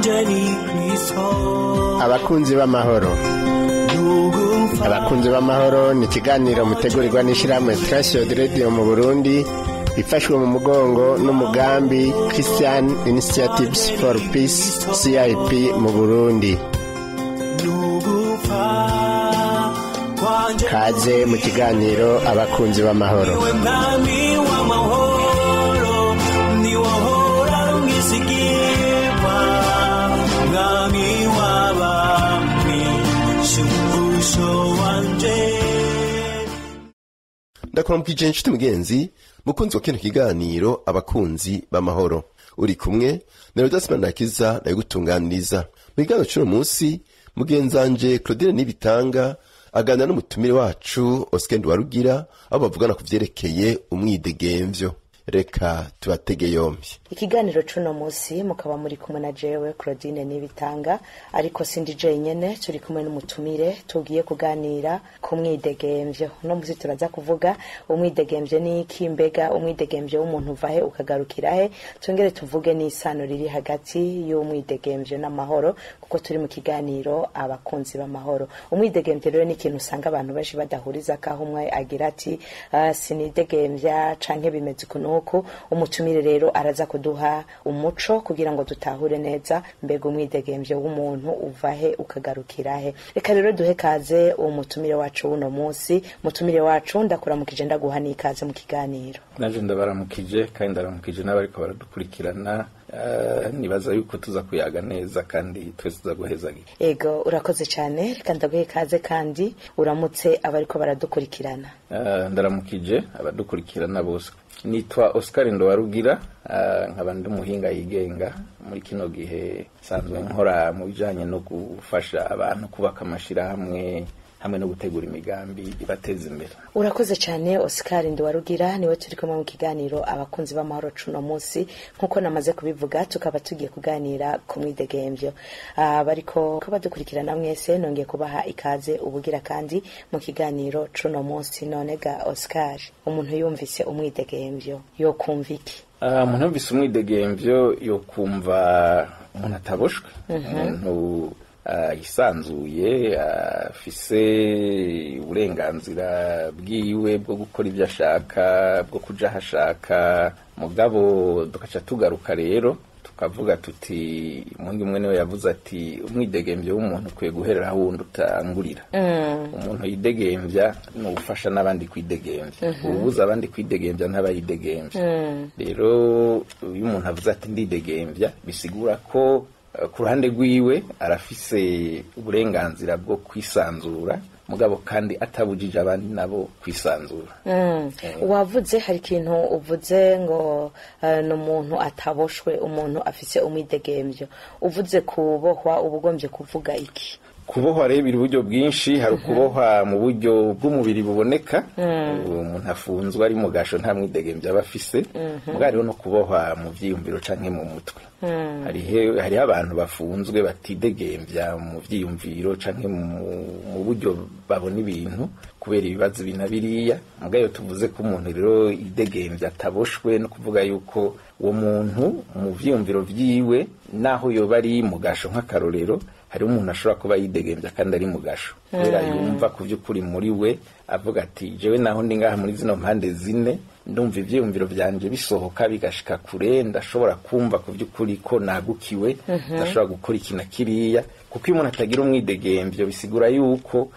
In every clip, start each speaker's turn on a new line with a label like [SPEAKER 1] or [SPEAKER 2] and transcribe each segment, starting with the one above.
[SPEAKER 1] Wanje ni Kristo.
[SPEAKER 2] Abakunzi b'amahoro, Abakunzi b'amahoro ni ikiganiro mutegurirwa n'ishyirahamwe Transworld Radio mu Burundi, ifashwe mu mugongo n'umugambi Christian Initiatives for Peace, CIP mu Burundi.
[SPEAKER 1] Nugupfa kwanje
[SPEAKER 2] Kaze mu kiganiro Abakunzi b'amahoro.
[SPEAKER 1] Niwe mwami w'amahoro, niwe ahora mwizigirwa, mwami w'abami, shumbusho wanje.
[SPEAKER 3] Ndakuramukije inshuti mugenzi mukunzi wa kino kiganiro Abakunzi b'Amahoro. Uri kumwe na Rodasima Ndakiza, ndabigutunganiriza. Mu kiganiro c'uno munsi, mugenzanje Claudine Nibitanga aganira n'umutumire wacu Oscar Nduwarugira, aho bavugana ku vyerekeye umwidegemvyo. Reka tubatege yombi.
[SPEAKER 4] Ikiganiro c'uno munsi mukaba muri kumwe na jewe Claudine Nibitanga, ariko sindi jenyene, turi kumwe n'umutumire tugiye kuganira ku mwidegemvyo. Uno munsi turaza kuvuga umwidegemvyo ni iki, mbega umwidegemvyo w'umuntu uvahe ukagarukira he, twongere tuvuge n'isano riri hagati y'umwidegemvyo n'amahoro, kuko turi mu kiganiro Abakunzi b'Amahoro. Umwidegemvyo rero ni ikintu usanga abantu benshi badahuriza, kaho umwe agira ati: "Sinidegemvya", canke bimeze uku n'uku. Umutumire rero araza kuduha umuco kugira ngo dutahure neza mbega umwidegemvyo w'umuntu uva he ukagarukira he. Reka rero duhe kaze uwo mutumire wacu w'uno munsi. Mutumire wacu, ndakuramukije, ndaguha n'ikaze mu kiganiro.
[SPEAKER 5] Naje ndabaramukije kandi ndaramukije n'abariko baradukurikirana. Nibaza yuko tuza kuyaga neza kandi twese tuza guhezagira.
[SPEAKER 4] Ego, urakoze cyane. Reka ndaguhe ikaze kandi uramutse abariko baradukurikirana.
[SPEAKER 5] Ndaramukije abadukurikirana bose. Nitwa Oscar Ndowarugira, nkaba ndi umuhinga yigenga. Muri kino gihe nsanzwe nkora mu bijanye no gufasha abantu kubaka amashirahamwe hamwe no gutegura imigambi ibateza imbere.
[SPEAKER 4] Urakoze cyane. Oscar Nduwarugira niwe turi kumwe mu kiganiro Abakunzi b'Amahoro cuno munsi. Nkuko namaze kubivuga, tukaba tugiye kuganira ku mwidegemvyo. Bariko ko badukurikirana mwese, nongeye kubaha ikaze ubugira kandi mu kiganiro cuno munsi. None ga Oscar, umuntu yumvise umwidegemvyo yo kumva iki?
[SPEAKER 5] Umuntu yumvise umwidegemvyo yo kumva umuntu ataboshwe, umuntu yisanzuye, afise uburenganzira bwiwe bwo gukora ibyo ashaka, bwo kuja aho ashaka. Mugabo dukaca tugaruka rero tukavuga tuti umuhinga umwe niwe yavuze ati: "Umwidegemvyo w'umuntu ukwiye guherera aho wundi utangurira." Umuntu yidegemvya ni ufasha n'abandi kwidegemvya. Ubuza abandi kwidegemvya ntaba yidegemvya. Rero iyo umuntu avuze ati "Ndidegemvya", bisigura ko ku ruhande rwiwe arafise uburenganzira bwo kwisanzura, mugabo kandi atabujije abandi nabo kwisanzura.
[SPEAKER 4] Wavuze, hari ikintu uvuze ngo ni umuntu ataboshwe, umuntu afise umwidegemvyo. Uvuze kubohwa uba ugombye kuvuga iki?
[SPEAKER 5] Kubohwa rero biri uburyo bwinshi. Hari ukubohwa mu buryo bw'umubiri buboneka, umuntu afunzwe ari mu gasho nta mwidegemvyo aba afise. Mugabo hariho no kubohwa mu vyiyumviro canke mu mutwe. Hariho abantu bafunzwe batidegemvya mu vyiyumviro canke mu buryo babona ibintu kubera ibibazo ibi na biriya. Mugabo iyo tuvuze ko umuntu rero yidegemvya, ataboshwe, no kuvuga yuko uwo muntu mu vyiyumviro vyiwe, naho yoba ari mu gasho, nk'akarorero, hariho umuntu ashobora kuba yidegemvya kandi ari mu gasho, kubera yumva ku vy'ukuri muri we, avuga ati: "Jewe naho ndi ngaha muri zino mpande zine, ndumva ivyiyumviro vyanje bisohoka bigashika kure, ndashobora kumva ku vy'ukuri ko nagukiwe, ndashobora gukora iki na kiriya." Kuko iyo umuntu atagira umwidegemvyo, bisigura yuko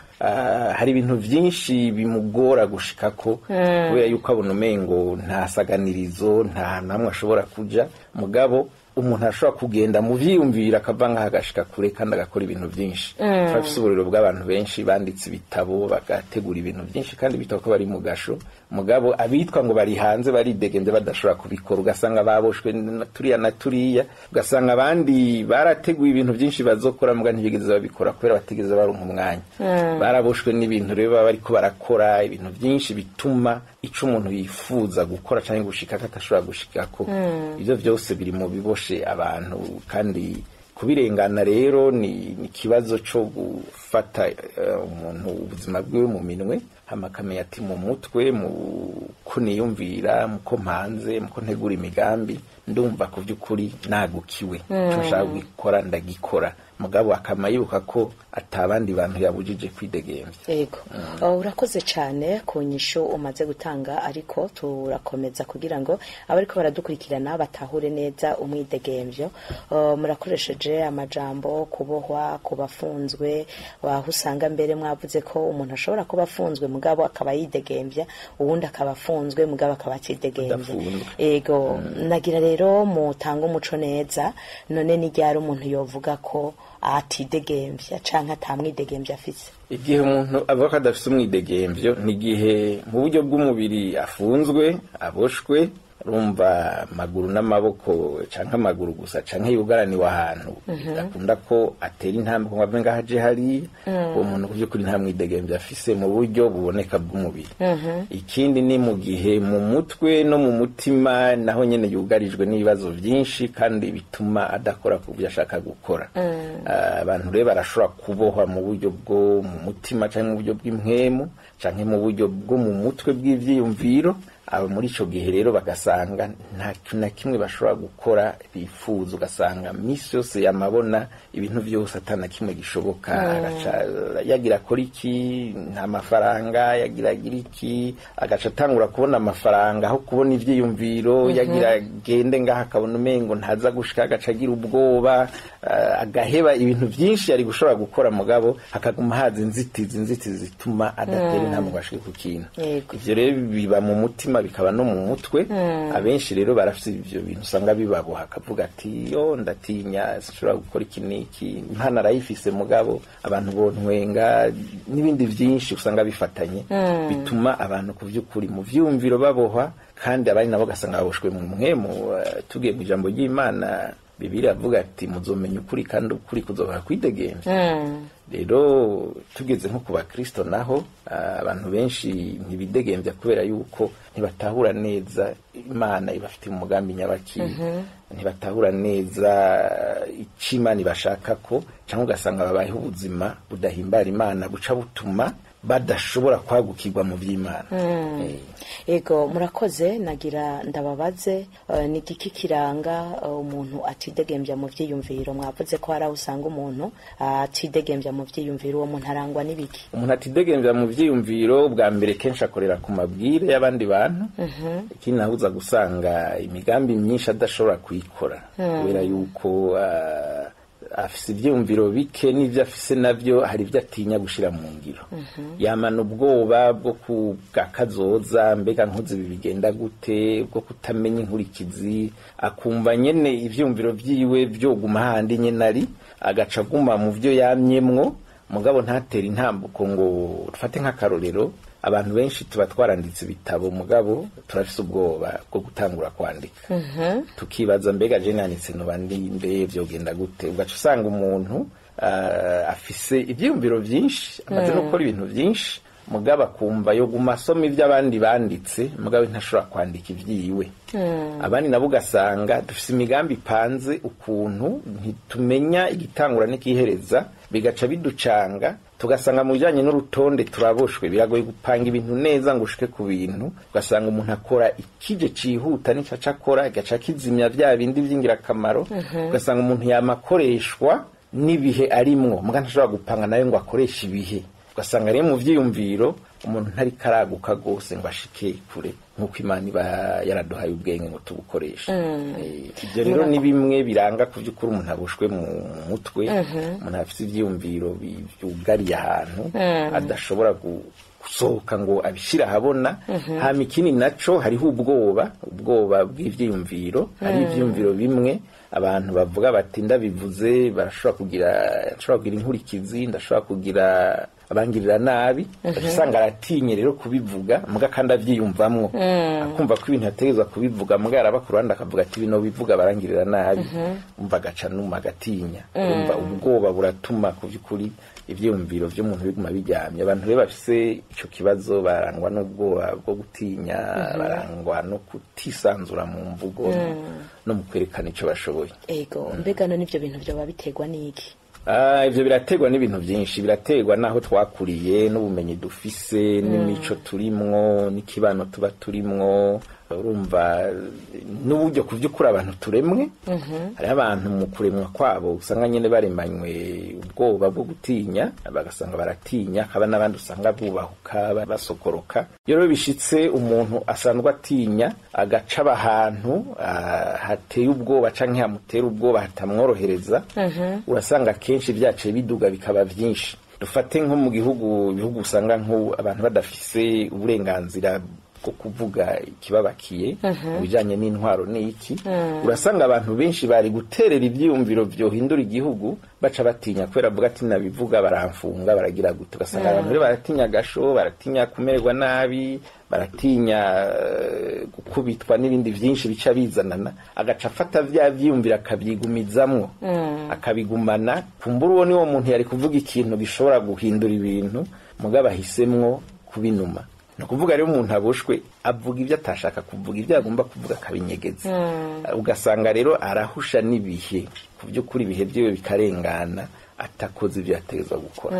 [SPEAKER 5] hari ibintu vyinshi bimugora gushikako, kubera yuko abona umengo nta saganirizo, nta namwe ashobora kuja. Mugabo umuntu ashobora kugenda mu vyiyumviro, akava ngaho agashika kure kandi agakora ibintu vyinshi. Turafise uburiro bw'abantu benshi banditse ibitabo, bagategura ibintu byinshi, kandi bitwa ko bari mu gasho. Mugabo abitwa ngo bari hanze baridegemvya badashobora kubikora, ugasanga baboshwe na turiya na turiya, ugasanga abandi barateguye ibintu byinshi bazokora, muga ntibigeze babikora kubera batigeze baronka umwanya. Baraboshwe n'ibintu rero baba bariko barakora ibintu byinshi bituma ico umuntu yifuza gukora canke gushikako atashobora gushikako. Ivyo vyose biri mu biboshe abantu, kandi kubirengana rero ni ikibazo co gufata umuntu ubuzima bwiwe mu minwe, hama akamenya ati: "Mu mutwe, mu ko niyumvira, mu ko mpanze, mu ko ntegura imigambi, Ndumva ku by'ukuri nagukiwe, ico nshaka gukora ndagikora, mugabo akama yibuka ko atabandi bantu yabujije kwidegemvya.
[SPEAKER 4] Yego. Urakoze cyane ku nyishu umaze gutanga, ariko turakomeza kugira ngo abariko baradukurikirana batahure neza umwidegemvyo. Murakoresheje amajambo kubohwa, kubafunzwe, aho usanga mbere mwavuze ko umuntu ashobora kuba afunzwe mugabo akaba yidegemvya, uwundi akaba afunzwe mugabo akaba atidegemvya.
[SPEAKER 5] Adafunzwe.
[SPEAKER 4] Ego, nagira rero mutanga umuco neza. None ni ryari umuntu yovuga ko atidegemvya canke atamwidegemvya afise?
[SPEAKER 5] Igihe umuntu avuga ko adafise umwidegemvyo ni igihe mu buryo bw'umubiri afunzwe, aboshwe, urumva amaguru n'amaboko canke amaguru gusa, canke yugaraniwe ahantu bidakunda ko atera intambwe ngo ave ngaho aje hariya. Uwo muntu ku by'ukuri nta mwidegemvyo afise mu buryo buboneka bw'umubiri. Ikindi ni mu gihe mu mutwe no mu mutima naho nyene yugarijwe n'ibibazo byinshi kandi bituma adakora ku byo ashaka gukora. Abantu rero barashobora kubohwa mu buryo bwo mu mutima canke mu buryo bw'impwemu canke mu buryo bwo mu mutwe bw'ivyiyumviro. Abo muri ico gihe rero bagasanga nta kintu na kimwe bashobora gukora bifuza, ugasanga misi yose yamabona ibintu vyose ata na kimwe gishoboka. Agaca yagira akora iki, nta mafaranga yagira, agira iki, agaca atangura kubona amafaranga aho kubona ivyiyumviro. Yagira agende ngaha akabona umengo ntaza gushika, agaca agira ubwoba, agaheba ibintu vyinshi yari gushobora gukora, mugabo hakaguma haza inzitizi zituma adatera intambwe ngo ashike ku kintu. Ivyo rero biba mu mutima, bikaba no mu mutwe. Abenshi rero barafise ivyo bintu usanga bibaboha, akavuga ati: "Yo, ndatinya, sinshobora gukora iki n'iki, impano arayifise mugabo abantu bontwenga", n'ibindi vyinshi usanga bifatanye bituma abantu ku vy'ukuri mu vyumviro babohwa, kandi abandi nabo ugasanga baboshwe mu mpwemu. Tugiye mu ijambo ry'Imana, Bibiliya avuga ati: "Muzomenya ukuri kandi ukuri kuzobaha kwidegemvya." Rero tugeze nko ku bakristo naho, abantu benshi ntibidegembya kubera yuko ntibatahura neza Imana ibafitiye umugambi nyabaki, ntibatahura neza icyo Imana ibashaka ko, cyangwa ugasanga babayeho ubuzima budahimbara Imana, buca butuma badashobora kwagukirwa mu by'Imana.
[SPEAKER 4] Ego, murakoze. Nagira ndababaze, ni igiki kiranga umuntu atidegembya mu vyiyumviro? Mwavuze ko hari aho usanga umuntu atidegembya mu vyiyumviro. Uwo muntu arangwa n'ibiki?
[SPEAKER 5] Umuntu atidegembya mu vyiyumviro, bwa mbere kenshi akorera ku mabwire y'abandi bantu. Ikindi naho uza gusanga imigambi myinshi adashobora kuyikora kubera yuko afise ivyiyumviro bike, n'ivyo afise navyo hari ivyo atinya gushira mu ngiro. Yamana ubwoba bwo kubwa kazoza, mbega nkoze ibi bigenda gute, bwo kutamenya inkurikizi. Akumva nyene ivyiyumviro vyiwe vyoguma hahandi nyene ari, agaca aguma mu vyo yamyemwo, mugabo ntatera intambuko. Ngo dufate nk'akarorero, abantu benshi tuba twaranditse ibitabo, mugabo turafise ubwoba bwo gutangura kwandika, tukibaza: "Mbega je nanditse noba ndi mbe, vyogenda gute?" Ugaca usanga umuntu afise ivyiyumviro vyinshi, amaze no gukora ibintu vyinshi, mugabo akumva yoguma asoma ivyo abandi banditse, mugabo ntashobora kwandika ivyiwe. Abandi nabo ugasanga dufise imigambi ipanze ukuntu ntitumenya igitangura n'ikihereza, bigaca biducanga, tugasanga mu bijanye n'urutonde turaboshwe, biragoye gupanga ibintu neza ngo ushike ku bintu. Ugasanga umuntu akora ikije cihuta n'ico aca akora, agaca kizimya vya bindi vy'ingirakamaro. Ugasanga umuntu yama akoreshwa n'ibihe arimwo, muga ntashobora gupanga nawe ngo akoreshe ibihe. Ugasanga rero mu vyiyumviro umuntu ntariko araguka gose ngo ashike kure nk'uko Imana iba yaraduhaye ubwenge ngo tubukoreshe. Ivyo rero ni bimwe biranga ku vy'ukuri umuntu aboshwe mu mutwe, umuntu afise ivyiyumviro vyugariye ahantu adashobora gusohoka ngo abishire ahabona. Hama ikindi naco, hariho ubwoba bw'ivyiyumviro. Hari ivyiyumviro bimwe abantu bavuga bati: "Ndabivuze barashobora kugira, nshobora kugira inkurikizi, ndashobora kugira abangirira nabi." Usanga aratinye rero kubivuga, muga kandi avyiyumvamwo, akumva ko ibintu ategerezwa kubivuga, muga yaraba ku ruhande akavuga ati: "Bino bivuga barangirira nabi." Umva agaca numa agatinya. Umva, ubwoba buratuma ku vy'ukuri ivyiyumviro vy'umuntu biguma biryamye. Abantu rero bafise ico kibazo barangwa n'ubwoba bwo gutinya, barangwa no kutisanzura mu mvugo no mu kwerekana ico bashoboye.
[SPEAKER 4] Ego, mbega none ivyo bintu vyoba biterwa n'iki?
[SPEAKER 5] Ivyo biraterwa n'ibintu vyinshi. Biraterwa n'aho twakuriye, n'ubumenyi dufise, n'imico turimwo, n'ikibano tuba turimwo. Urumva n'uburyo ku by'ukuri abantu turemwe, hariho abantu mu kuremwa kwabo usanga nyine baremanywe ubwoba bwo gutinya, bagasanga baratinya, hakaba n'abandi usanga bubahuka basokoroka. Iyo rero bishitse umuntu asanzwe atinya agaca aba ahantu hateye ubwoba canke hamutera ubwoba hatamworohereza, urasanga kenshi byaciye biduga bikaba byinshi. Dufate nko mu gihugu, ibihugu usanga nk'ubu abantu badafise uburenganzira bwo kuvuga ikibabakiye mu bijanye n'intwaro n'iki, urasanga abantu benshi bari guterera ivyiyumviro vyohindura igihugu baca batinya, kubera avuga ati nabivuga baramfunga, baragira gute. Ugasanga abantu rero baratinya agasho, baratinya kumererwa nabi, baratinya gukubitwa n'ibindi vyinshi bica bizanana, agaca afata vya vyiyumviro akavyigumizamwo, akabigumana. Kumbura uwo niwo muntu yari kuvuga ikintu gishobora guhindura ibintu, mugabo ahisemwo kubinuma. Ni ukuvuga rero umuntu aboshwe avuga ibyo atashaka kuvuga, ibyo agomba kuvuga akabinyegeza. Ugasanga rero arahusha n'ibihe, ku by'ukuri ibihe byiwe bikarengana atakoze ibyo yategezwa gukora.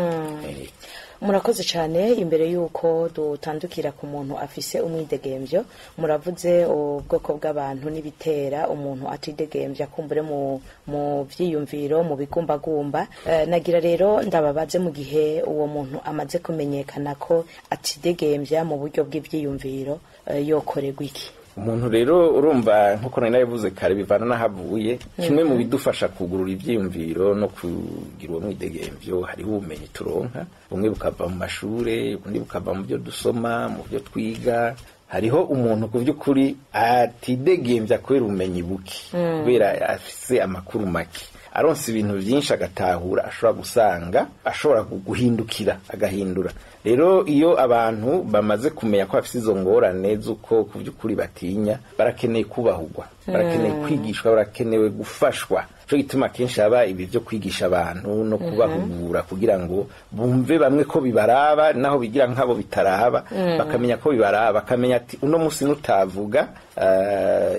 [SPEAKER 4] Murakoze cyane. Imbere y'uko dutandukira ku muntu afise umwidegemvyo, muravuze ubwoko bw'abantu n'ibitera umuntu atidegembya, kumbure mu vyiyumviro, mu bigumbagumba. Nagira rero ndababaze, mu gihe uwo muntu amaze kumenyekana ko atidegembya mu buryo bw'ivyiyumviro, yokorerwa iki?
[SPEAKER 5] Umuntu rero urumva nkuko nari nabivuze kare, bivana n'aho avuye. Kimwe mu bidufasha kugurura ivyiyumviro no kugira uwo mwidegemvyo, hariho ubumenyi turonka, bumwe bukava mu mashure, ubundi bukava mu byo dusoma, mu byo twiga. Hariho umuntu ku by'ukuri atidegemvya kubera ubumenyi buke, kubera afise amakuru make. Aronse ibintu vyinshi agatahura, ashobora gusanga ashobora guhindukira agahindura. Rero iyo abantu bamaze kumenya ko bafise izo ngorane z'uko ku by'ukuri batinya, barakeneye kubahugwa, barakeneye kwigishwa, barakenewe gufashwa. Cyo gituma kenshi haba ibi byo kwigisha abantu no kubahugura, kugira ngo bumve bamwe ko bibaraba, naho bigira nk'abo bitaraba, bakamenya ko bibaraba, bakamenya ati uno munsi nutavuga,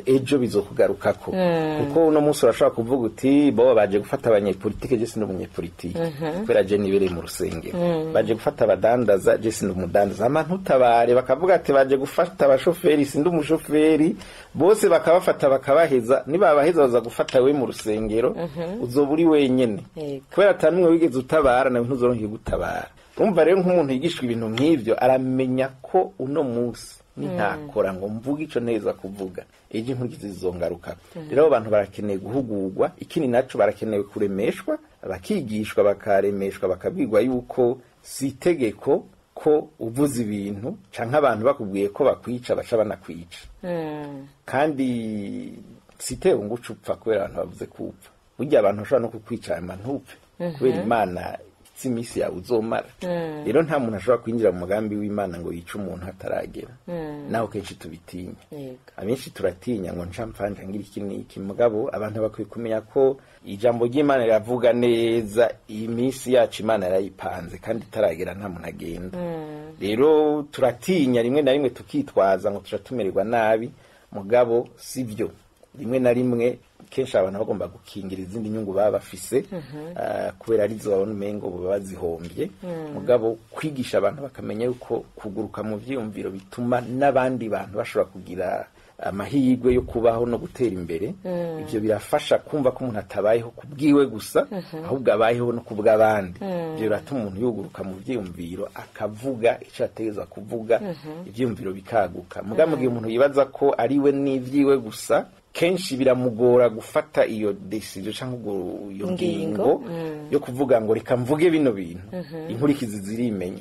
[SPEAKER 5] ejo bizokugarukako. Kuko uno munsi urashobora kuvuga uti bo baje gufata abanyepolitike, je sindi umunyepolitike kubera je nibereye mu rusengero, baje gufata abadandaza, je sindi umudandaza, ama ntutabare. Bakavuga ati baje gufata abashoferi, sindi umushoferi, bose bakabafata bakabaheza. Nibabaheza baza gufata we mu rusengero, uzoba uri wenyene, kubera ata n'umwe wigeze utabara, nawe ntuzoronke gutabara. Urumva rero nk'umuntu yigishwa ibintu nk'ivyo aramenya ko uno munsi nintakora ngo mvuge ico neza kuvuga, ejo inkurikizi zizongaruka. Rero abo bantu barakeneye guhugurwa. Ikindi naco, barakenewe kuremeshwa, bakigishwa, bakaremeshwa, bakabwirwa yuko si itegeko ko uvuze ibintu canke abantu bakubwiye ko bakwica baca banakwica. Kandi si itegeko ngo uce upfa kubera abantu bavuze ko upfa. Burya abantu bashobora no kukwica hanyuma ntupfe, kubera Imana izi iminsi yawe uzomara. Rero nta muntu ashobora kwinjira mu mugambi w'Imana ngo yice umuntu hataragera, naho kenshi tubitinya. Abenshi turatinya ngo nca mfanja ngira iki n'iki, mugabo abantu bakwiye kumenya ko ijambo ry'Imana riravuga neza, iminsi yacu Imana yarayipanze, kandi itaragera nta muntu agenda. Rero turatinya rimwe na rimwe tukitwaza ngo tuca tumererwa nabi, mugabo sivyo. Rimwe na rimwe kenshi abantu bagomba gukingira izindi nyungu baba bafise, kubera arizo babona umengo baba bazihombye. Mugabo kwigisha abantu bakamenya yuko kuguruka mu vyiyumviro bituma n'abandi bantu bashobora kugira amahirwe yo kubaho no gutera imbere, ivyo birafasha kumva ko umuntu atabayeho kubwiwe gusa, ahubwo abayeho no kubw'abandi. Ivyo biratuma umuntu yuguruka mu vyiyumviro, akavuga ico ategerezwa kuvuga, ivyiyumviro bikaguka. Mugabo mu gihe umuntu yibaza ko ari we n'ivyiwe gusa, kenshi biramugora gufata iyo decision canke iyo ngingo yo kuvuga ngo reka mvuge bino bintu, inkurikizi zirimenya.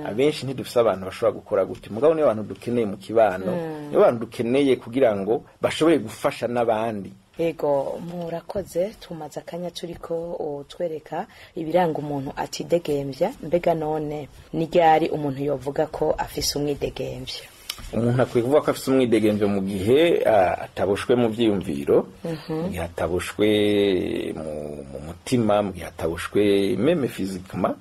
[SPEAKER 5] Abenshi ntidufise abantu bashobora gukora gutyo, mugabo niyo bantu dukeneye mu kibano, niyo bantu dukeneye kugira ngo bashobore gufasha n'abandi.
[SPEAKER 4] Ego, murakoze. Tumaze akanya turiko utwereka ibiranga umuntu atidegemvya. Mbega none ni ryari umuntu yovuga ko afise umwidegemvyo?
[SPEAKER 5] Umuntu akwiye kuvuga ko afise umwidegemvyo mu gihe ataboshwe mu vyiyumviro, mu gihe ataboshwe mu mutima, mu gihe ataboshwe même physiquement.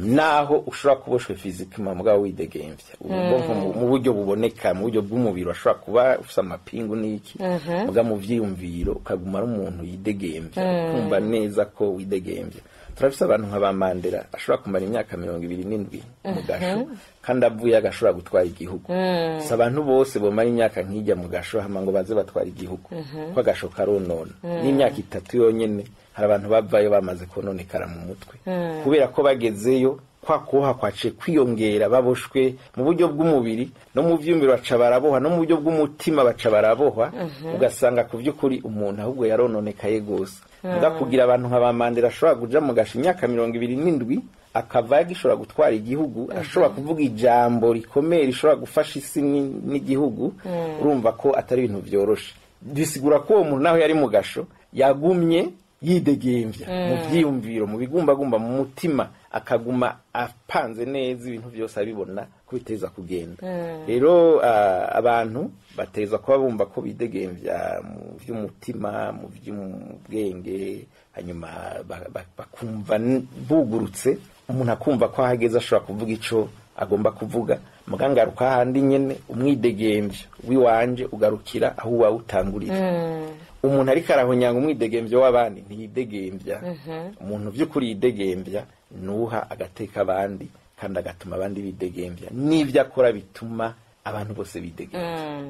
[SPEAKER 5] Naho ushobora kuboshwe physiquement mugabo widegemvya, ubwonko mu buryo buboneka, mu buryo bw'umubiri ashobora kuba ufise amapingu n'iki, muga mu vyiyumviro ukaguma ari umuntu yidegemvya, ukumva neza ko widegemvya. Turafise abantu nka ba Mandela ashobora kumara imyaka 27 mu gasho, kandi avuye agashobora gutwara igihugu. Si abantu bose bomara imyaka nk'ijya mu gasho hama ngo baze batwara igihugu, ko agasho karonona. N'imyaka 3 yonyene hari abantu bavayo bamaze kononekara mu mutwe, kubera ko bagezeyo kwa kuboha kwaciye kwiyongera, baboshwe mu buryo bw'umubiri no mu vyumviro baca barabohwa, no mu buryo bw'umutima baca barabohwa, ugasanga ku vy'ukuri umuntu ahubwo yarononekaye gose. Muga kugira abantu nka ba Mandela ashobora kuja mu gasho imyaka 27 akava yagishobora gutwara igihugu, ashobora kuvuga ijambo rikomeye rishobora gufasha isi n'igihugu, urumva ko atari ibintu vyoroshe. Bisigura ko uwo muntu naho yari mu gasho yagumye yidegemvya mu vyiyumviro, mu bigumbagumba, mu mutima, akaguma apanze neza ibintu byose abibona ko biteza kugenda. Rero abantu bateza kuba bumva ko bidegemvya mu vy'umutima, mu vy'ubwenge, hanyuma bakumva bugurutse, umuntu akumva ko ahageze ashobora kuvuga ico agomba kuvuga. Mugangaruka handi nyene umwidegemvyo wiwanje ugarukira aho uba utangurira. Umuntu ariko arahonyanga umwidegemvyo w'abandi ntiyidegemvya. Umuntu vy'ukuri yidegemvya nuha agateka abandi, kandi agatuma abandi bidegemvya, n'ivyo akora bituma abantu bose bidegemvya.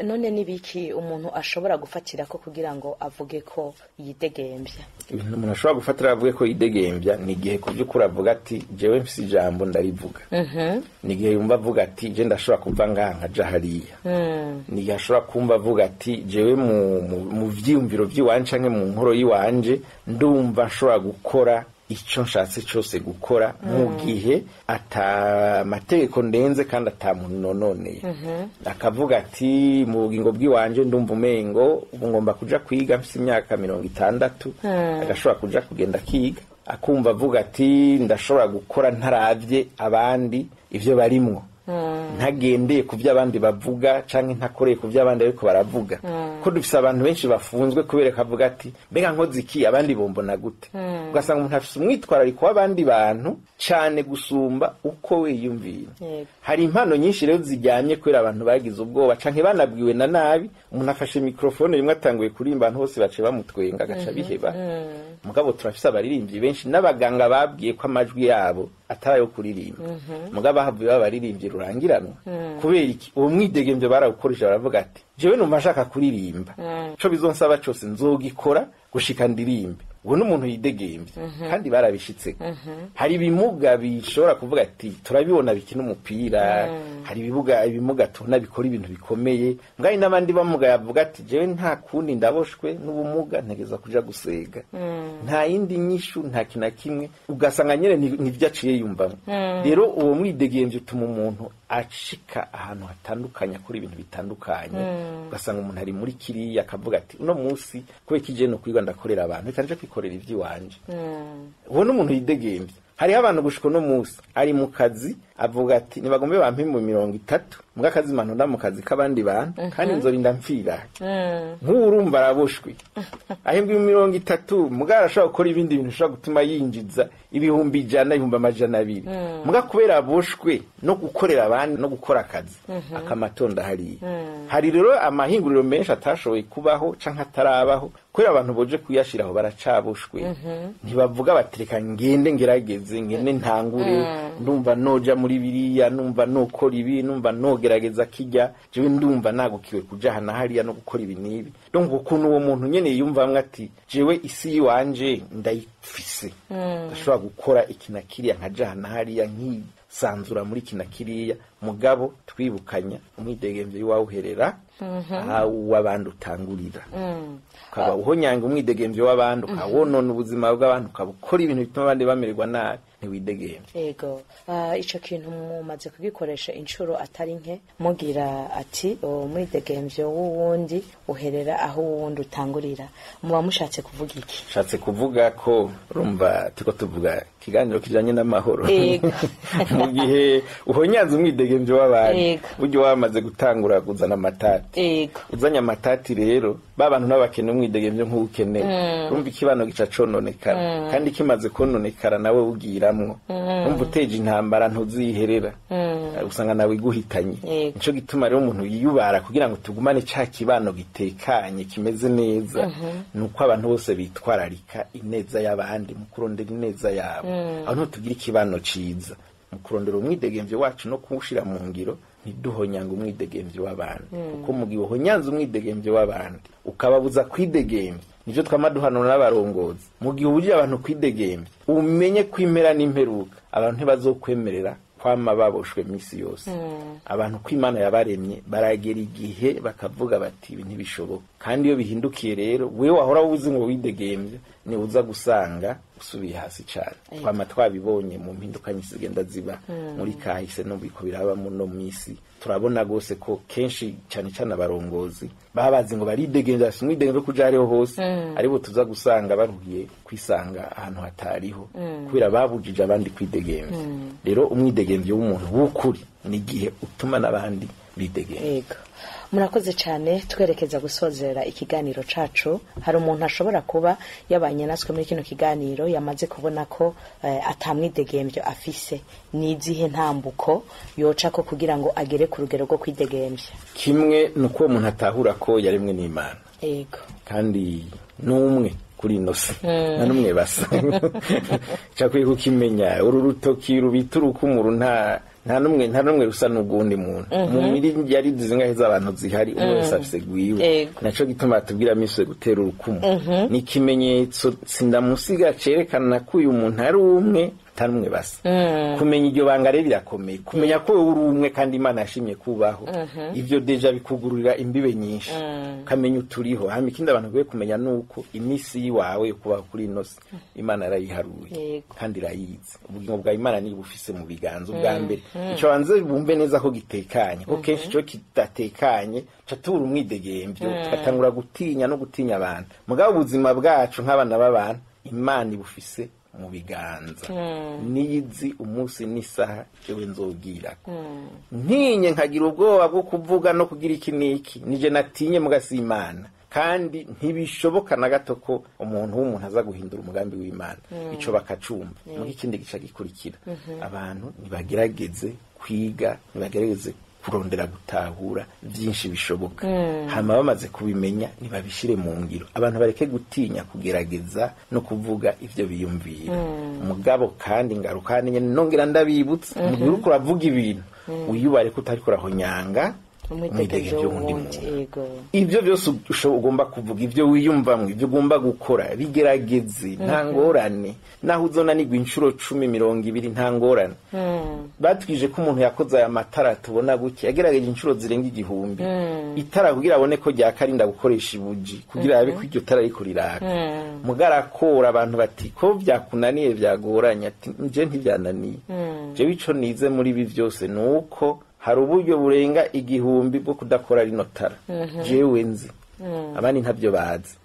[SPEAKER 4] None nibiki umuntu ashobora gufatira ko kugira ngo avuge ko yidegemvya?
[SPEAKER 5] Ibintu umuntu ashobora gufatira avuge ko yidegemvya ni igihe ku vy'ukuri avuga ati jewe mfise ijambo ndarivuga. Ni igihe yumva avuga ati je ndashobora kuva ngaha nkaja hariya. Ni igihe ashobora kumva avuga ati jewe mu vyiyumviro vy'iwanje canke mu nkoro y'iwanje ndumva nshobora gukora ico nshatse cose gukora, mu gihe ata mategeko ndenze kandi ata muntu nononeye. Akavuga ati mu bugingo bw'iwanje ndumva umengo ubu ngomba kuja kwiga mfise imyaka 60, agashobora kuja kugenda akiga. Akumva avuga ati ndashobora gukora ntaravye abandi ivyo barimwo, ntagendeye ku vyo abandi bavuga canke ntakoreye ku vyo abandi ariko baravuga. Ko dufise abantu benshi bafunzwe kubera kavuga ati mbega nkoze iki abandi bombona gute. Ugasanga umuntu afise umwitwarariko w'abandi bantu cane gusumba uko we yiyumvira. Hari impano nyinshi rero zijyanye kubera abantu bagize ubwoba canke banabwiwe na nabi. Umuntu afashe microphone rimwe atanguye kurimba, abantu bose bace bamutwenga agaca biheba. Mugabo turafise abaririmbyi benshi n'abaganga babwiye ko amajwi yabo atari ayo kuririmba, mugabo bahavuye babaririmbyi rurangiranwa. Kubera iki? Uwo mwidegemvyo barawukoresha, baravuga ati jewe numva nshaka kuririmba, ico bizonsaba cose nzogikora gushika ndirimbe. Uwo n'umuntu yidegemvye kandi barabishitseko. Hari ibimuga bishobora kuvuga ati turabibona bikina umupira, hari ibimuga tubona bikora ibintu bikomeye, ngari n'abandi bamuga yavuga ati jewe nta kundi ndaboshwe n'ubumuga ntegeza kuja gusega, nta yindi nyishu, nta kintu na kimwe. Ugasanga nyene nivyo aciye yumvamwo. Rero uwo mwidegemvyo utuma umuntu acika ahantu hatandukanye, akora ibintu bitandukanye. Ugasanga umuntu ari muri kiriya akavuga ati uno munsi kubera iki je no kwiga ndakorera abantu, reka nje kwikorera ivy'iwanje. Uwo n'umuntu yidegemvya. Hariho abantu gushika uno munsi ari mu kazi avuga ati nibagombe bampe mu 30 muga kazi manunda mu kazi k'abandi bantu, kandi nzorinda mfira. Nk'ubu urumva araboshwe ahembwa 30, muga arashobora gukora ibindi bintu bishobora gutuma yinjiza 100,000, 200,000, muga kubera aboshwe no gukorera abandi no gukora akazi akamatonda hariya. Hari rero amahinguriro menshi atashoboye kubaho canke atarabaho kubera abantu boje kuyashiraho baracaboshwe. Ntibavuga batereka ngende ngerageze, ngende ntangure, ndumva noja muri biriya, numva nokora ibi, numva nogerageza kijya, jewe ndumva nagukiwe kuja hana hariya no gukora ibi n'ibi. Donc ukuntu uwo muntu nyene yumva amwe ati jewe isi yiwanje ndayifise, ndashobora gukora iki na kiriya, nkaja hana hariya nkisanzura muri iki na kiriya. Mugabo twibukanya umwidegemvyo iwawe uherera aho uw'abandi utangurira. Ukaba uhonyanga umwidegemvyo w'abandi, ukawonona ubuzima bw'abandi, ukaba ukora ibintu bituma abandi bamererwa nabi, ntiwidegemvye.
[SPEAKER 4] Ego, ico kintu mumaze kugikoresha inshuro atari nke, mugira ati umwidegemvyo w'uwundi uherera aho uwundi utangurira. Muba mushatse kuvuga iki?
[SPEAKER 5] Nshatse kuvuga ko urumva turiko tuvuga ikiganiro kijanye n'amahoro. Mu gihe uhonyanze umwidegemvyo w'abandi, buryo wamaze gutangura kuzana amatati. Uzanye amatati rero Ba bantu nabo bakeneye umwidegemvyo nk'uwukeneye. Urumva ikibano gica cononekara, kandi kimaze kononekara nawe ugiramwo, urumva uteje intambara ntuziherera, usanga nawe iguhitanye. Nico gituma rero umuntu yiyubara kugira ngo tugumane ca kibano gitekanye kimeze neza, nuko abantu bose bitwararika ineza y'abandi mu kurondera ineza yabo. Aho niho tugira ikibano ciza, mu kurondera umwidegemvyo wacu no kuwushira mu ngiro, ntiduhonyanga umwidegemvyo w'abandi, kuko mu gihe uhonyanze umwidegemvyo w'abandi ukababuza kwidegemvya, nivyo twama duhanura n'abarongozi, mu gihe ubujije abantu kwidegemvya, umenye ko impera n'imperuka abantu ntibazokwemerera kwama baboshwe misi yose. Abantu ko Imana yabaremye baragera igihe bakavuga bati ibi ntibishoboka. Kandi iyo bihindukiye rero, wewe wahora uzi ngo widegemvya, ni uza gusanga usubiye hasi cane. Twama twabibonye mu mpinduka nyinshi zigenda ziba muri kahise, no biko biraba muno misi. Turabona gose ko kenshi cane cane abarongozi baba bazi ngo baridegemvya, bafise umwidegemvyo kuja hariho hose, aribo tuza gusanga baruhiye kwisanga ahantu hatariho, kubera babujije abandi kwidegemvya. Rero umwidegemvyo w'umuntu w'ukuri ni igihe utuma n'abandi bidegemvya.
[SPEAKER 4] Yego, murakoze cyane. Twerekeza gusozera ikiganiro cacu, hari umuntu ashobora kuba yabanye natwe muri kino kiganiro yamaze kubona ko atamwidegemvyo afise. N'izihe ntambuko yoca ko kugira ngo agere ku rugero rwo kwidegemvya?
[SPEAKER 5] Kimwe ni uko uwo muntu atahura ko yaremwe n'Imana, kandi n'umwe kuri ino si, nta n'umwe basa. Cakwiye kukimenya, uru rutoki rubita urukumuru, nta n'umwe rusa n'ugundi muntu. Mu miri yari zingahe z'abantu zihari, umwe wese afise gwiwe. Naco gituma batubwira misi gutera urukumu, ni ikimenyetso sindamusiga cerekana ko uyu muntu ari umwe, atari umwe basa. Kumenya iryo banga rero birakomeye, kumenya ko wowe uri umwe kandi Imana yashimye kubaho. Ivyo déjà bikugururira imbibe nyinshi, ukamenya uturiho. Hama ikindi abantu bakwiye kumenya nuko imisi yiwawe yo kubaho kuri ino si Imana yarayiharuye, kandi irayizi. Ubugingo bwa Imana niba bufise mu biganza. Ubwa mbere ico banze bumve neza ko gitekanye, ko kenshi ico kidatekanye ca tubura umwidegemvyo, tugatangura gutinya no gutinya abantu. Mugabo ubuzima bwacu nk'abana b'abantu Imana ibufise mu biganza, niyizi umunsi n'isaha jewe nzogirako. Ntinye nkagira ubwoba bwo kuvuga no kugira iki n'iki, nije natinye mugasi Imana. Kandi ntibishoboka na gato ko umuntu w'umuntu aza guhindura umugambi w'Imana. Ico bakacumva. Muri ikindi gica gikurikira, abantu nibagerageze kwiga, nibagerageze kurondera gutahura byinshi bishoboka. Hama bamaze kubimenya nibabishire mu ngiro. Abantu bareke gutinya kugerageza no kuvuga ivyo biyumvira. Mugabo kandi ngaruka nyene nongera ndabibutsa, mu gihe uriko uravuga ibintu, wiyubare ko utariko urahonyanga
[SPEAKER 4] umwidegemvyo
[SPEAKER 5] umwidegemvyo w'undi
[SPEAKER 4] w'uwundi.
[SPEAKER 5] muntu. Ibyo byose ugomba kuvuga, ibyo wiyumvamwo, ibyo ugomba gukora, bigerageze, nta ngorane. Naho uzonanirwa inshuro 10, 20, nta ngorane. Batwije ko umuntu yakoze aya matara tubona gutya yagerageje inshuro zirenga 1000 itara kugira abone ko ryaka, arinda gukoresha ibuji kugira yabe ko iryo tara ariko riraka. Mugarakora abantu bati ko byakunaniye byagoranye, ati nje ntibyananiye. Jewe ico nize muri ibi byose ni uko hari uburyo burenga 1000 bwo kudakora rino tara jewe nzi, abandi ntabyo bazi.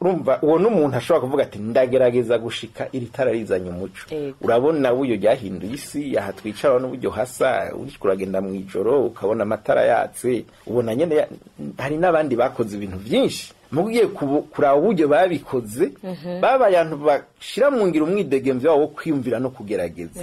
[SPEAKER 5] Urumva uwo n'umuntu ashobora kuvuga ati ndagerageza gushika iri tara rizanye umuco. Urabona uburyo ryahinduye isi aha twicara n'uburyo hasa, uriko uragenda mu ijoro ukabona amatara yatse, ubona nyene hari n'abandi bakoze ibintu byinshi. Mugiye kuraba uburyo babikoze, babaye abantu bashira mu ngiro umwidegemvyo wabo wo kwiyumvira no kugerageza,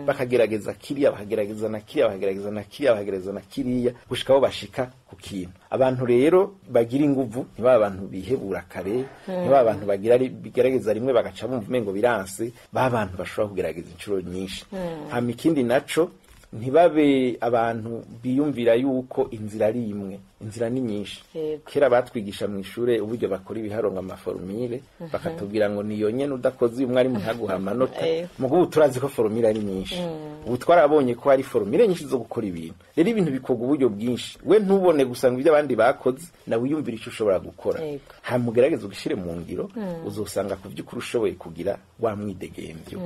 [SPEAKER 5] bakagerageza kiriya, bakagerageza na kiriya, bakagerageza na kiriya, bakagerageza na kiriya, gushika aho bashika ku kintu. Abantu rero bagira inguvu, ntibaba abantu bihebura kare, ntibaba abantu bagira bigerageza rimwe bagaca bumva umengo biranse, ba bantu bashobora kugerageza inshuro nyinshi. Hama ikindi naco, ntibabe abantu biyumvira yuko inzira ari imwe, inzira ni nyinshi. Kera batwigisha mu ishure uburyo bakora ibiharuro, ama formules, bakatubwira ngo niyo nyene udakoze uyu mwarimu ntaguha amanota. Mugo ubu turazi ko formule ari nyinshi, ubu twarabonye ko hari formule nyinshi zo gukora ibintu. Rero ibintu bikorwa uburyo bwinshi, we ntubone gusa ngo ibyo abandi bakoze, nawe wiyumvira icyo ushobora gukora, hama ugerageze ugishyire mu ngiro, uzosanga ku by'ukuri ushoboye kugira wa mwidegemvyo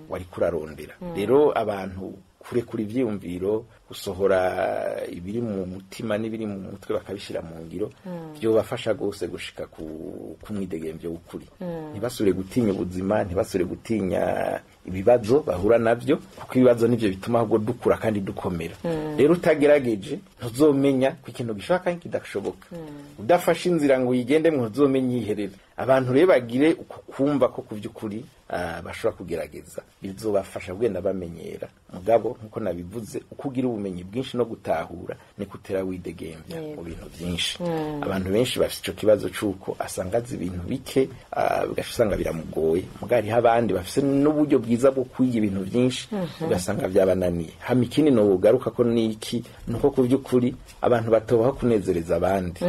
[SPEAKER 5] wariko urarondera. Rero abantu kurekura ivyiyumviro, gusohora ibiri mu mutima n'ibiri mu mutwe bakabishyira mu ngiro, byobafasha rwose gushika ku mwidegemvyo w'ukuri. Ntibasubire gutinya ubuzima, ntibasubire gutinya ibibazo bahura navyo, kuko ibibazo nivyo bituma ahubwo dukura kandi dukomera. Rero utagerageje ntuzomenya ko ikintu gishoboka kandi kidashoboka. Udafashe inzira ngo uyigendemwo ntuzomenya iyiherera. Abantu rero bagire uku kumva ko ku vy'ukuri bashobora kugerageza, bizobafasha kugenda bamenyera. Mugabo nkuko nabivuze, uko ugira ubumenyi bwinshi no gutahura niko utera widegemvya mu bintu byinshi. Abantu benshi bafite ico kibazo c'uko asanga azi ibintu bike, ugaca usanga biramugoye. Mugabo hariho abandi bafise n'uburyo bwiza bwo kwiga ibintu byinshi, ugasanga byabananiye. Hama ikindi nogaruka ko niki, nuko ku vy'ukuri abantu batobaho kunezereza abandi.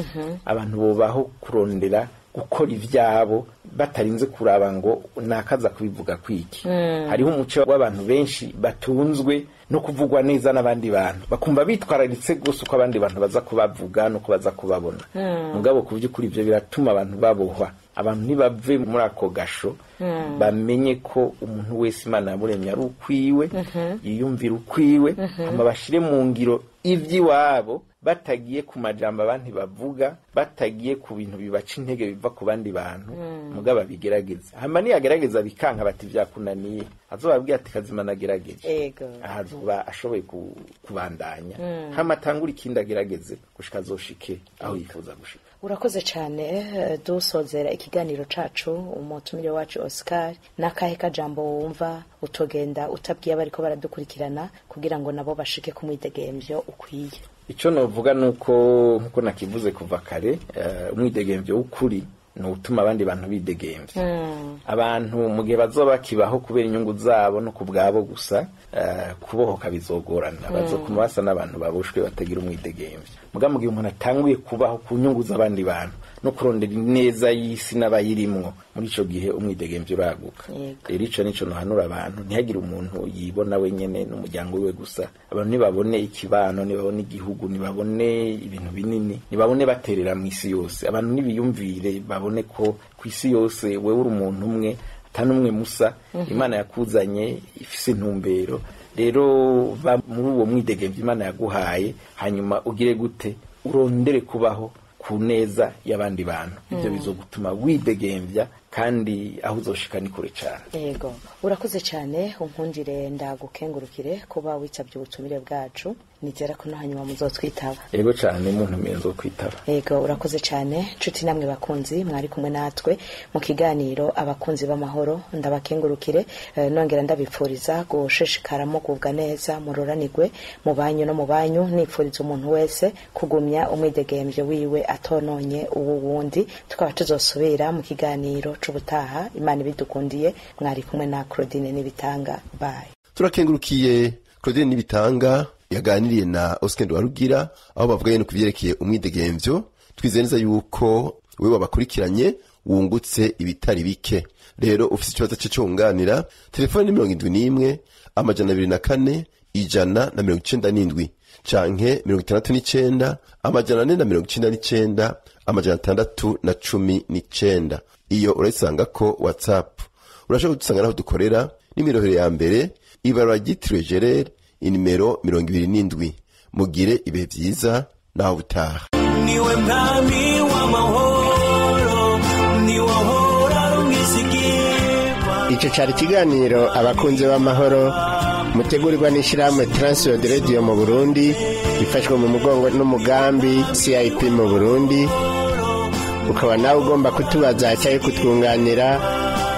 [SPEAKER 5] Abantu bobaho kurondera gukora ivyabo batarinze kuraba ngo nakaza kubivuga kwiki. Hariho umuco w'abantu benshi batunzwe no kuvugwa neza n'abandi bantu, bakumva bitwararitse gose uko abandi bantu baza kubavuga no baza kubabona. Mugabo ku vy'ukuri ivyo biratuma abantu babohwa. Abantu ntibave muri ako gasho, bamenye ko umuntu wese Imana yamuremye ari ukwiwe, yiyumvira ukwiwe, hama bashire mu ngiro ivy'iwabo, batagiye ku majambo abandi bavuga, batagiye ku bintu bibaca intege biva ku bandi bantu. Mugabo abigerageza, hama niyagerageza bikanka bati vyakunaniye, azobabwira ati kazima nagerageje. Azoba ashoboye kubandanya, hama atangure ikindi agerageze gushika azoshike aho yifuza gushika.
[SPEAKER 4] Urakoze cyane. Dusozera ikiganiro cacu, umutumire wacu Oscar, n'akahe kajambo wumva utogenda utabwiye abariko baradukurikirana kugira ngo nabo bashike ku mwidegemvyo ukwiye?
[SPEAKER 5] Ico novuga nuko nkuko nakivuze kuva kare, umwidegemvyo w'ukuri ni utuma abandi bantu bidegemvya. Abantu mu gihe bazoba bakibaho kubera inyungu zabo no ku bwabo gusa, kubohoka bizogorana, bazokuma basa n'abantu baboshwe batagira umwidegemvyo. Muga mu gihe umuntu atanguye kubaho ku nyungu z'abandi bantu no kurondera ineza y'isi n'abayirimwo, muri ico gihe umwidegemvyo uraguka. Rero ico nico nohanura abantu, ntihagire umuntu yibona wenyene n'umuryango wiwe gusa. Abantu nibabone ikibano, nibabone igihugu, nibabone ibintu binini, nibabone baterera mw'isi yose. Abantu nibiyumvire babone ko kw'isi yose wewe uri umuntu umwe, ata n'umwe musa. Imana yakuzanye ifise intumbero. Rero ba muri uwo mwidegemvyo Imana yaguhaye, hanyuma ugire gute, urondere kubaho ku neza y'abandi bantu. Ibyo bizogutuma widegemvya kandi aho uzoshika ni kure cane.
[SPEAKER 4] Yego, urakoze cyane. Unkundire ndagukengurukire kuba witabye ubutumire bwacu, nizera ko no hanyuma muzotwitaba.
[SPEAKER 5] Yego cane, muntu mwenzo kwitaba.
[SPEAKER 4] Yego, urakoze cyane. Nshuti namwe bakunzi mwari kumwe natwe mu kiganiro abakunzi b'amahoro, ndabakengurukire, nongera ndabipfuriza gushishikara mugubwa neza, muroranirwe mu banyu no mu banyu. Nipfuriza umuntu wese kugumya umwidegemvyo wiwe atononye uwo wundi. Tukaba tuzosubira mu kiganiro c'ubutaha, Imana ibidukundiye. Mwari kumwe na Claudine Nibitanga. Bye.
[SPEAKER 3] Turakengurukiye Claudine Nibitanga yaganiriye na Oscar Nduwarugira, aho bavuga no kuvyerekeye umwidegemvyo. Twizeye neza yuko wewe wabakurikiranye wungutse ibitari bike. Rero ufise ikibazo cyo wunganira, telefone ni 71 204 197 canke 69 499 619. Iyo urayisanga ko WhatsApp. Urashobora kudusanga naho dukorera n'imirohero ya mbere, ibarura ryitiriwe Gerere, inimero 27. Mugire ibihe vyiza naho butaha.
[SPEAKER 1] Niwe mwami w'amahoro, niwe ahora umwizigirwa.
[SPEAKER 2] Ico cari ikiganiro abakunzi b'amahoro mutegurirwa n'ishirahamwe Transworld Radio mu Burundi, ifashwe mu mugongo n'umugambi CIP mu Burundi. Ukaba nawe ugomba kutubaza cyangwa kutwunganira,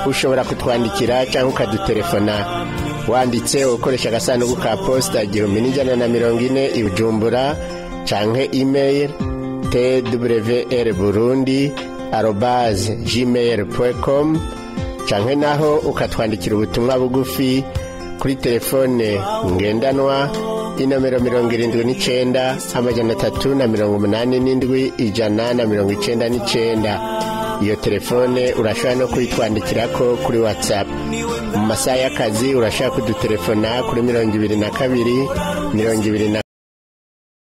[SPEAKER 2] ushobora kutwandikira cyangwa ukadutelefona wanditse ukoresha agasanduku ka posita 1140 i Bujumbura, canke email twrburundi@gmail.com, canke naho ukatwandikira ubutumwa bugufi kuri telefone ngendanwa inomero 79 387 199. Iyo telefone urashobora no kuyitwandikirako kuri WhatsApp. Mu masaha y'akazi urashobora kudutelefona kuri 22 22.